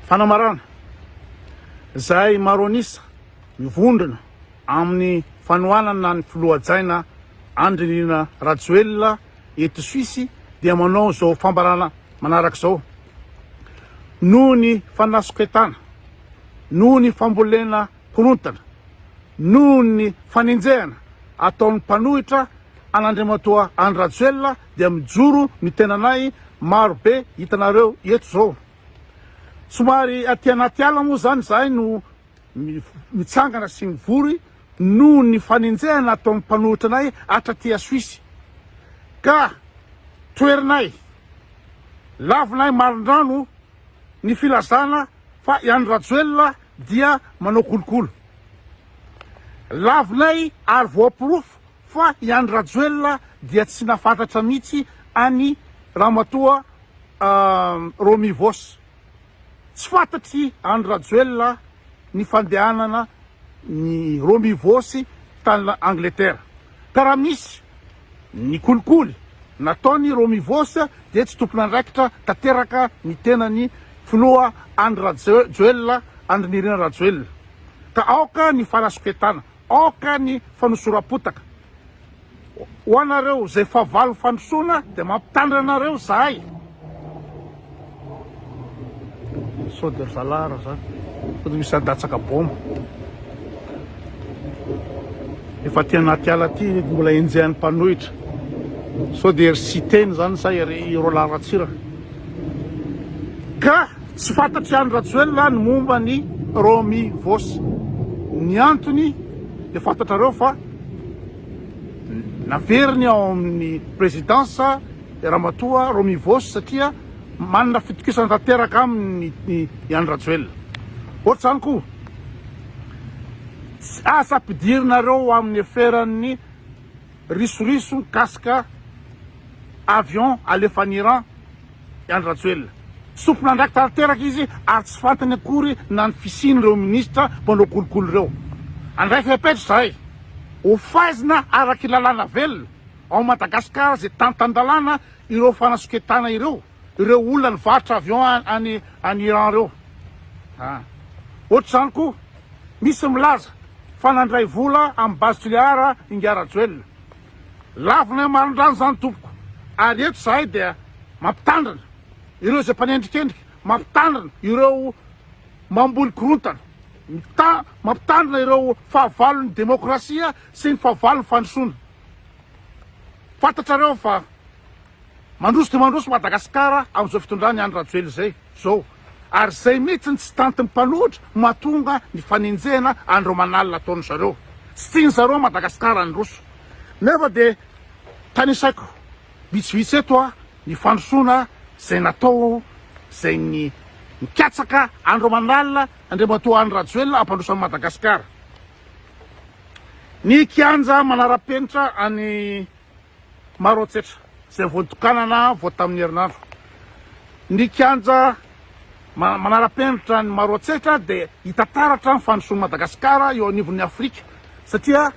Fanamarana, Zahay maro an'isa mivondrona amin'ny fanohanana ny filoha hajaina Andry Nirina Rajoelina eto Suisse dia manao izao fambarana manaraka izao, Noho ny fanasoketana, noho ny fambolena korontana, noho ny fanenjehana ataon'ny mpanohitra an'Andriamatoa Andry Rajoelina dia mijoro ny tenanay maro be hitanareo eto izao. Somary aty anaty ala moa izany izahay no mitsangana sy mivory noho ny fanenjehana ataon'ny mpanohitra anay hatraty Suisse. Ka toherinay, lavinay marindrano ny filazana fa i Andry Rajoelina dia manao kolokolo. Lavinay ary voaporofo fa i Andry Rajoelina dia tsy nahafantatra mihitsy an'i Ramatoa Romy Voos. Tsy fantatr'i Andry Rajoelina ny fandehanana ny Romy Voos tany Angletera. Ka raha misy ny kolikoly nataon'i Romy Voos dia tsy tompon'andraikitra tanteraka ny tenany filoha Andry Rajoelina, Andry Nirina Rajoelina. Ka aoka ny fanasoketana, aoka ny fanosoram-potaka. Ho anareo izay fahavalo fandrosoana dia mampitandrina anareo izahay. Sao dia ry zalahy raha zany. Sao dia misy handatsaka bomba. Efa aty anaty ala aty mbola enjehan'ny mpanohitra. Sao dia ry Siteny zany sa ry Roland Ratsiraka. Ka tsy fantatr'i Andry Rajoelina ny momba ny Romy Voos. Ny antony dia fantatrareo fa naveriny ao amin'ny présidence Ramatoa Romy Voos satria manana fitokisana tanteraka aminy i Andry Rajoelina. Ohatr'izany koa, tsy aza ampidirinareo amin'ny aferan'ny risoriso mikasika avion alefa any Iran i Andry Rajoelina. Tsy tompon'andraikitra tanteraka izy ary tsy fantany akory na ny fisian'ireo minisitra mpanao kolikoly ireo. Handray fepetra izahay, ho faizina araky lalàna velona ao Madagasikara izay tany tan-dalàna ireo fanasoketana ireo, ireo olona nivarotra avion any any Iran ireo. Ohatr'izany koa, misy milaza fa nandray vola amin'ny base Tuléar Ingahy Rajoelina. Lavina marindrano izany tompoko, ary eto izahay dia mampitandrina ireo izay mpanendrikendrika, mampitandrina ireo mamboly korontana, mampitandrina ireo fahavalon'ny demokrasia sy ny fahavalon'ny fandrosoana. Fantatrareo fa mandroso dia mandroso Madagasikara amin'izao fitondran'i Andry Rajoelina izay izao, ary izay mihitsy ny tsy tantin'ny mpanohitra mahatonga ny fanenjehana andro aman'alina ataon-dry zareo. Tsy tian-dry zareo Madagasikara handroso. Nefa dia tanisaiko vitsivitsy eto ny fandrosoana izay natao izay ny nikatsaka andro aman'alina Andriamatoa Andry Rajoelina hampandroso an'i Madagasikara. Ny kianja manara-penitra any Maroantsetra izay vao notokanana vao tamin'ny herinandro. Ny kianja manara-penitra any Maroantsetra dia hita taratra ny fandrosoan'i Madagasikara eo anivon'ny Afrika satria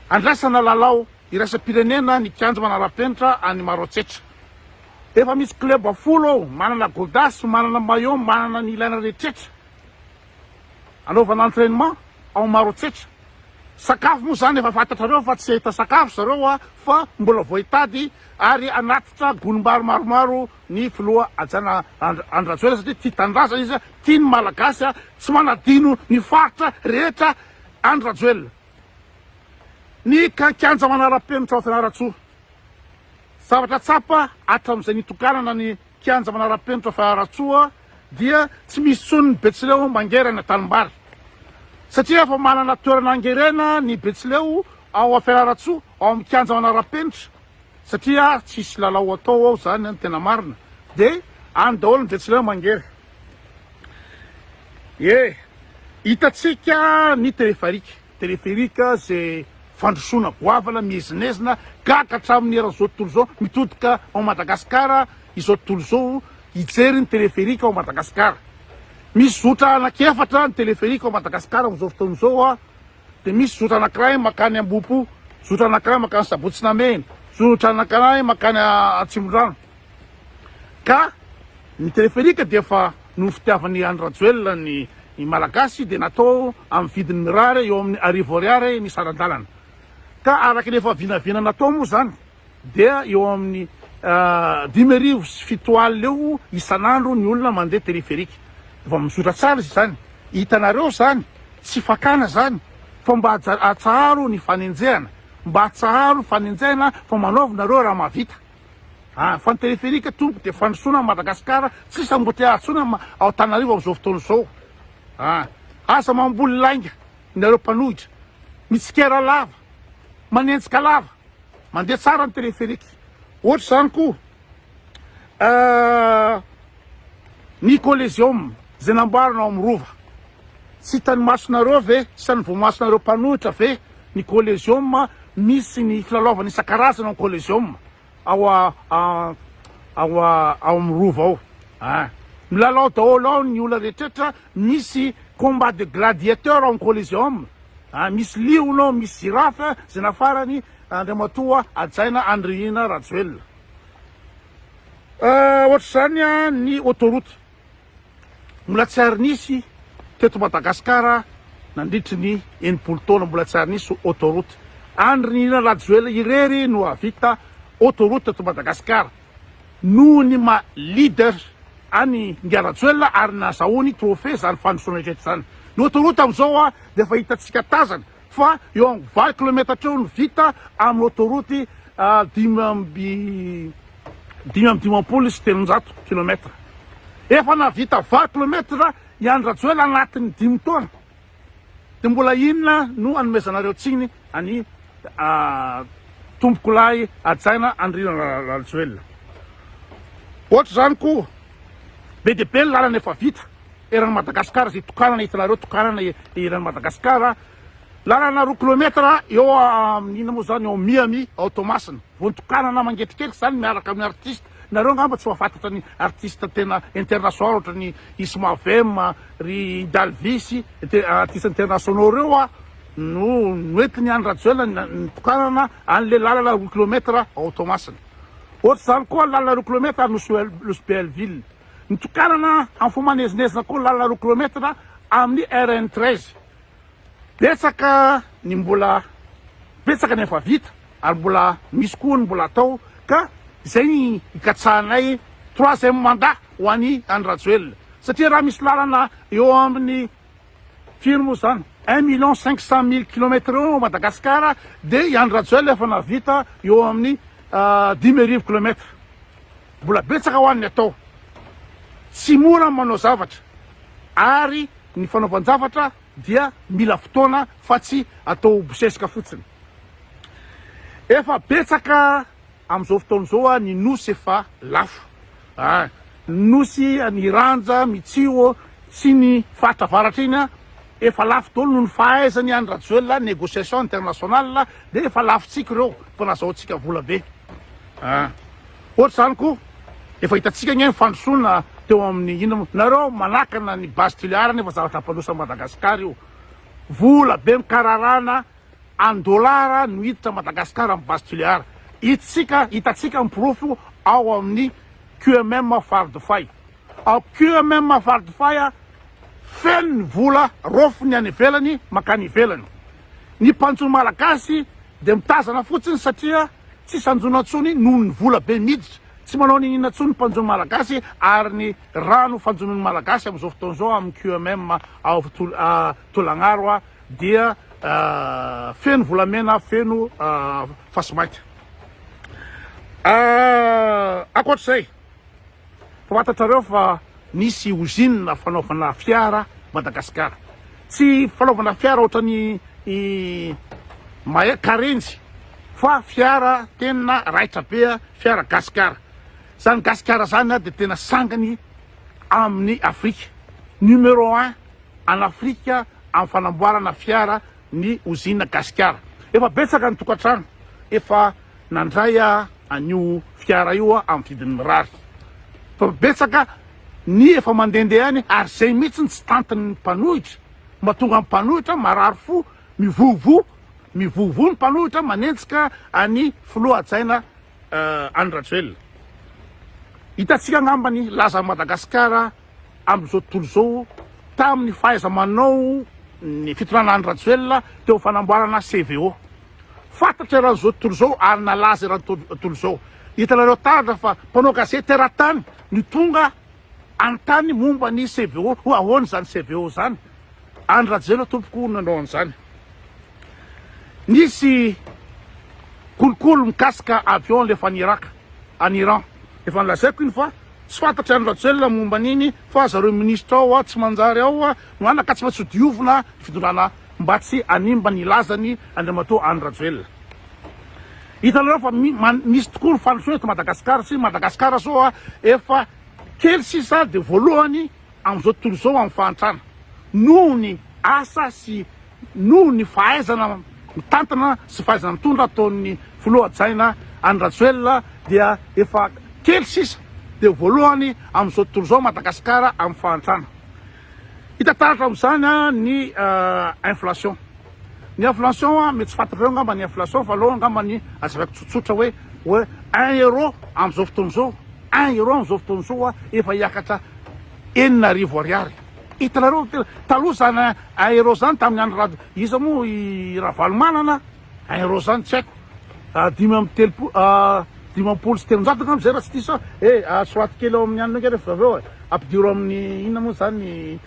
andraisana lalao iraisam-pirenena ny kianja manara-penitra any Maroantsetra. Efa misy club folo ao, manana godasse, manana maillot, manana ny ilaina rehetrretra. Anaovana entrainement ao Maroantsetra. Sakafo moa zany efa fantatrareo fa tsy hahita sakafo zareo a, fa mbola vao hitady ary hanatitra gonim-bary maromaro ny filoha Hajaina Andry Rajoelina satria tia tanindrazana izy, tia ny Malagasy, tsy manadino ny faritra rehetra Andry Rajoelina. Ny kianja manara-penitra ao Fianarantsoa. Zavatra tsapa hatramin'izay nitokanana ny Kianja manara-penitra Fianarantsoa dia tsy misy intsony ny Betsileo mangery any an-tanimbary. Satria efa manana toerana angerena ny Betsileo ao Fianarantsoa, ao amin'ny kianja manara-penitra, satria tsisy lalao atao ao izany ny tena marina, dia any daholo ny Betsileo mangery. Ye, hitantsika ny téléphérique. Téléphérique izay fandrosoana goavana miezinezina, gaga hatramin'ny eran'izao tontolo izao, mitodika ao Madagasikara izao tontolo izao hijery ny téléphérique ao Madagasikara. Misy zotra anankiefatra ny téléphérique ao Madagasikara amin'izao fotoana izao, dia misy zotra anankiray mankany Ambohipo, zotra anankiray mankany Sabotsy Namehina, zotra anankiray mankany Atsimondrano. Ka ny téléphérique dia efa. Noho ny fitiavan'i Andry Rajoelina ny Malagasy dia natao amin'ny vidiny mirary eo amin'ny arivo ariary ny saran-dalana. Ka araka ny efa vinavina natao moa izany dia eo amin'ny 7500 eo isan'andro ny olona mandeha téléphérique. Efa mizotra tsara izy izany. Hitanareo izany, tsy fakana izany fa mba atsaharo ny fanenjehana. Mba atsaharo ny fanenjehana fa manaovy nareo raha mahavita. Ah, fa ny téléphérique tompoko dia fandrosoana an'i Madagascar, tsisy embouteillage intsony ao Antananarivo amin'izao fotoana izao. Ah, aza mamboly lainga nareo mpanohitra, mitsikera lava, manenjika lava, mandeha tsara ny téléphérique. Ohatr'izany koa, ah, ny Coliseum izay namboarina ao amin'ny Rova. Tsy hitan'ny masonareo ve, tsy hitan'ny voamasonareo mpanohitra ve ny Coliseum misy ny filalaovana isan-karazany ao Coliseum ao ao ao amin'ny Rova ao ah. Milalao daholo ao ny olona rehetrretra, misy combat de gladiateur ao amin'ny Coliseum ah, misy liona ao, misy girafe izay nafarany Andriamatoa Hajaina Andriana Rajoelina. Ohatr'izany ny autoroute. Mbola tsy ary nisy teto Madagascar nandritry ny 60 taona mbola tsy ary nisy autoroute. Andry Nirina Rajoelina irery no hahavita autoroute teto Madagascar noho ny maha leader an'i Ingahy Rajoelina ary nazahoany trophée izany fandrosoana rehetra izany. Ny autoroute amin'izao dia efa hitantsika tazana fa eo amin'ny 8 kilometatra eo no vita amin'ny autoroute 355 kilomètre. Efa nahavita 8 kilomètre i Andry Rajoelina anatin'ny dimy taona. Dia mbola inona no anomezanareo tsiny an'i Tompokolahy Hajaina Andry Rajoelina? Ohatr'izany koa, be dia be ny lalana efa vita eran'i Madagasikara izay tokanana hitanareo tokanana eran'i Madagasikara. Lalana 2 kilomètre eo amin'ny inona moa izany eo Miami ao Toamasina. Vao nitokanana mangetriketrika izany miaraka amin'ny artiste. Nareo angamba tsy mahafantatra ny artiste tena international ohatran'ny Ismavem, ry Dalvis, artiste internationaux ireo a no noentin'i Andry Rajoelina nitokanana an'ilay lalana 2 kilomètre ao Toamasina. Ohatr'izany koa ny lalana 2 kilomètre any Nosy Belleville. Nitokanana amin'ny fomba manezinezina koa ny lalana 2 kilomètre amin'ny RN 13. Betsaka ny mbola betsaka ny efa vita ary mbola misy koa ny mbola atao ka izay ny ikatsahanay troisième mandat ho an'i Andry Rajoelina satria raha misy lalana eo amin'ny firy moa izany 1 million 500 mille kilomètre eo ao Madagasikara dia i Andry Rajoelina efa nahavita eo amin'ny 5000 kilomètre. Mbola betsaka ho an'ny atao. Tsy mora ny manao zavatra ary ny fanaovan-javatra dia mila fotoana fa tsy atao bosesika fotsiny. Efa betsaka amin'izao fotoana izao ny nosy efa lafo. Ny nosy any Iranja, Mitsio sy ny faritra avaratra iny efa lafo daholo noho ny fahaizan'i Andry Rajoelina négociation internationale dia efa lafontsika ireo fa nazahoantsika vola be. Ohatr'izany koa, efa hitantsika ange ny fandrosoana teo amin'ny inona moa, nareo manakana ny base Tuléar nefa zavatra hampandroso an'i Madagascar io. Vola be mikararana en dollar no hiditra Madagascar amin'ny base Tuléar. Hitsika, hitantsika ny porofo ao amin'ny QMM Faridofay. Ao QMM Faridofay feno ny vola raofiny any ivelany mankany ivelany. Ny mpanjono malagasy dia mitazana fotsiny satria Tsisy anjona intsony noho ny vola be miditra. Tsy manao n'inona intsony ny mpanjono malagasy ary ny rano fanjonon'ny malagasy amin'izao fotoana izao amin'ny QMM ao Tolagnaro dia feno volamena feno fasimainty. Ankoatr'izay. Fantatrareo fa nisy usine fanaovana fiara Madagascar. Tsy fanaovana fiara ohatran'ny Karenjy fa fiara tena raitra be, fiara gasikara. Zany gasikara zany dia tena sangany amin'ny Afrika. Numéro un en Afrique amin'ny fanamboarana fiara ny usine gasikara. Efa betsaka ny tokantrano efa nandray an'io fiara io amin'ny vidiny mirary. Fa betsaka ny efa mandehandeha any ary izay mihitsy ny tsy tantin'ny mpanohitra. Mba tonga ny mpanohitra marary fo mivovo, mivovo ny mpanohitra manenjika an'i filoha hajaina Andry Rajoelina. Hitantsika angamba ny lazan'i Madagasikara. amin'izao tontolo izao tamin'ny fahaiza-manao ny fitondrana Andry Rajoelina teo amin'ny fanamboarana CVO. Fantatra eran'izao tontolo izao ary nalaza eran'izao tontolo izao. Hitanareo taratra fa mpanao gazety eran-tany no tonga hanontany momba ny CVO, hoe ahoana izany CVO izany. Andry Rajoelina tompoko no nanao an'izany. Nisy kolikoly mikasika avion alefa any Irak, any Iran. Efa nolazaiko iny fa tsy fantatry Andry Rajoelina momba an'iny fa zareo minisitra ao tsy manjary ao no anaka tsy maintsy ho diovina ny fitondrana mba tsy hanimba ny lazany Andriamatoa Andry Rajoelina. Hitanareo fa misy tokoa ny fandrosoana eto Madagasikara satria Madagasikara zao efa kely sisa dia voalohany amin'izao tontolo izao amin'ny fahantrana noho ny asa sy noho ny fahaizana mitantana sy fahaizana mitondra ataon'ny filoha hajaina Andry Rajoelina dia efa kely sisa dia voalohany amin'izao tontolo izao Madagasikara amin'ny fahantrana. Hita taratra amin'izany ny inflation. Ny inflation mety tsy fantatrareo angamba ny inflation fa aleo angamba ny azavaiko tsotsotra hoe hoe un euro amin'izao fotoana izao, un euro amin'izao fotoana izao efa hiakatra 6000 ariary. Hitanareo tena taloha zany un euro zany tamin'ny andro rad iza moa i Ravalomanana un euro zany tsy haiko 35 350 angamba zay raha tsy diso aho eh soraty kely ao amin'ny anona ange rehefa avy eo e ampidiro amin'ny inona moa zany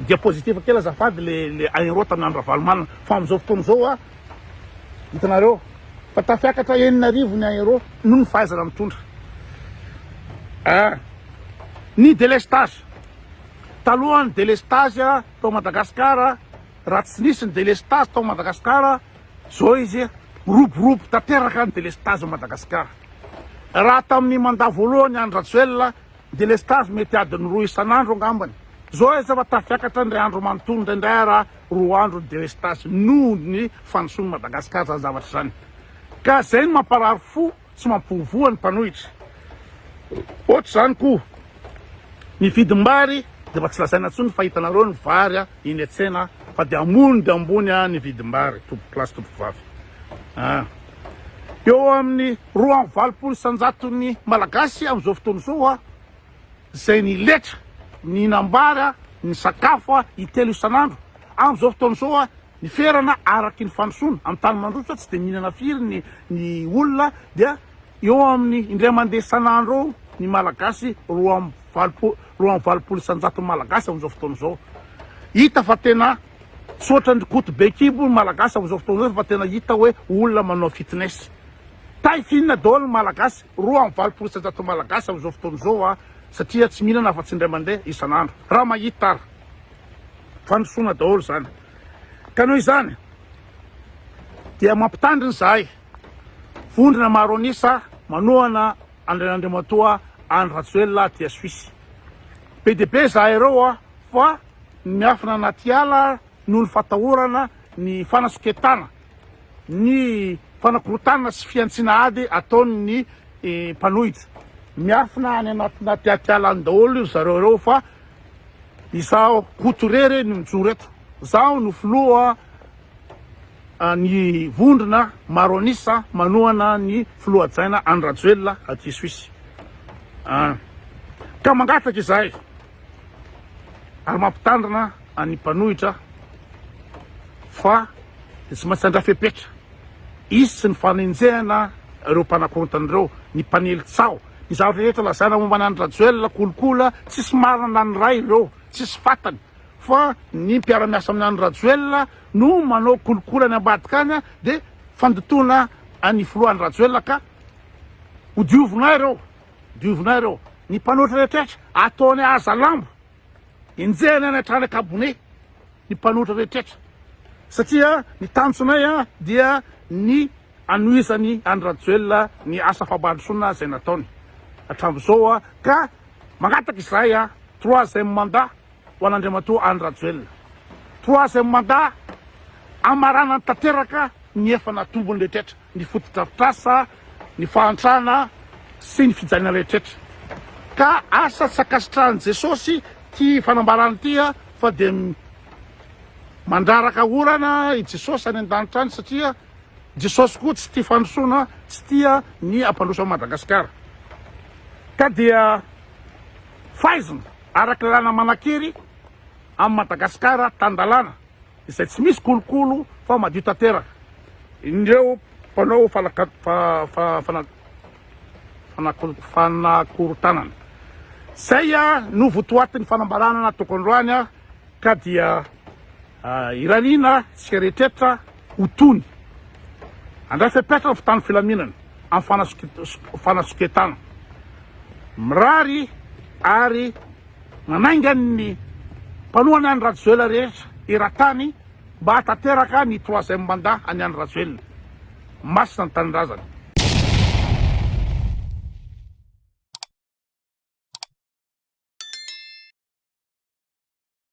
diapositive kely azafady le le un euro tamin'ny andro Ravalomanana fa amin'izao fotoana izao a hitanareo fa tafiakatra 6000 ny un euro noho ny fahaizana mitondra. Ny délestage. Taloha ny délestage tao Madagascar, raha tsy nisy ny délestage tao Madagascar, zao izy miroborobo tanteraka ny délestage ao Madagascar. Raha tamin'ny mandat voalohany Andry Rajoelina, délestage mety adiny roa isan'andro angambany. Zao izy efa tafiakatra indray andro manontolo indraindray ara roa andro ny délestage noho ny fandrosoan'i Madagascar zany zavatra zany. Ka zay no mamparary fo Tsy mampivoa ny mpanohitra. Ohatr'izany koa, ny vidim-bary dia efa tsy lazaina intsony fa hitanareo ny vary eny an-tsena fa dia ambony dia ambony ny vidim-bary, tompokolahy sy tompokovavy. Ah. Eo amin'ny 82 isan-jaton'ny Malagasy amin'izao fotoana izao izay niletra nihinam-bary ny sakafo intelo isan'andro amin'izao fotoana izao Ny ferana araky ny fandrosoana, amin'ny tany mandroso tsy dia mihinana firy ny ny olona dia eo amin'ny indray mandeha isan'andro eo ny Malagasy 82 82 isan-jaton'ny Malagasy amin'izao fotoana izao. Hita fa tena tsy ohatran'ny Koto be kibo ny Malagasy amin'izao fotoana izao fa tena hita hoe olona manao fitness. Taille fine daholo ny Malagasy, 82 isan-jaton'ny Malagasy amin'izao fotoana izao satria tsy mihinana afa-tsy indray mandeha isan'andro. Raha mahita ary. Fandrosoana daholo izany. Ka noho izany dia mampitandrina izahay vondrona maro an'isa manohana an'Andriamatoa Andry Rajoelina aty Suisse. Be dia be izahay ireo fa ny miafina anaty ala noho ny fatahorana ny fanasoketana, ny fanakorontanana sy fihantsiana ady ataon'ny mpanohitra. Miafina any anaty atiala any daholo ry zareo ireo fa Izaho Koto irery no mijoro eto. Izaho no filoha ny vondrona maro an'isa manohana ny filoha hajaina Andry Rajoelina aty Suisse. Ka mangataka izahay ary mampitandrina an'ny mpanohitra fa dia tsy maintsy handray fepetra. Hisy ny fanenjehana ireo mpanakorontana ireo, ny mpanely tsaho, ny zavatra rehetra lazaina momba an'i Andry Rajoelina, kolikoly, tsisy marina na ny iray ireo, tsisy fatany, fa ny mpiara-miasa amin'i Andry Rajoelina no manao kolikoly any ambadika any dia fandotoana an'ny filoha Andry Rajoelina ka ho diovinay ireo, diovinay ireo, ny mpanohitra rehetrarehetra ataony haza lambo, enjehina any hatrany an-kabone. ny mpanohitra rehetrretra satria ny tanjonay dia ny hanohizan'i Andry Rajoelina ny asa fampandrosoana izay nataony hatramin'izao ka mangataka izahay troisième mandat ho an'Andriamatoa Andry Rajoelina. Troisième mandat hamaranany tanteraka ny efa natombony rehetrretra. ny fotodrafitrasa, ny fahantrana sy ny fijaliana rehetrretra. Ka asa tsy ankasitrahan'i Jesosy ity fanambarana ity fa dia mandraraka orana i Jesosy any an-danitra any satria Jesosy koa tsy tia fandrosoana, tsy tia ny hampandroso an'i Madagasikara. Ka dia. Faizina araka ny lalàna manan-kery amin'i Madagasikara tan-dalàna izay tsy misy kolokolo fa madio tanteraka ireo mpanao fanakorontanana. Izay no votoatin'ny fanambarana nataoko androany ka dia irariana isika rehetrretra ho tony. Handray fepetra ny fitandro filaminana amin'ny fanasoketana. Mirary ary manainga ny mpanohana an'i Rajoelina rehetra eran-tany mba hahatanteraka ny troisième mandat an'i Andry Rajoelina. Masina ny tanindrazana.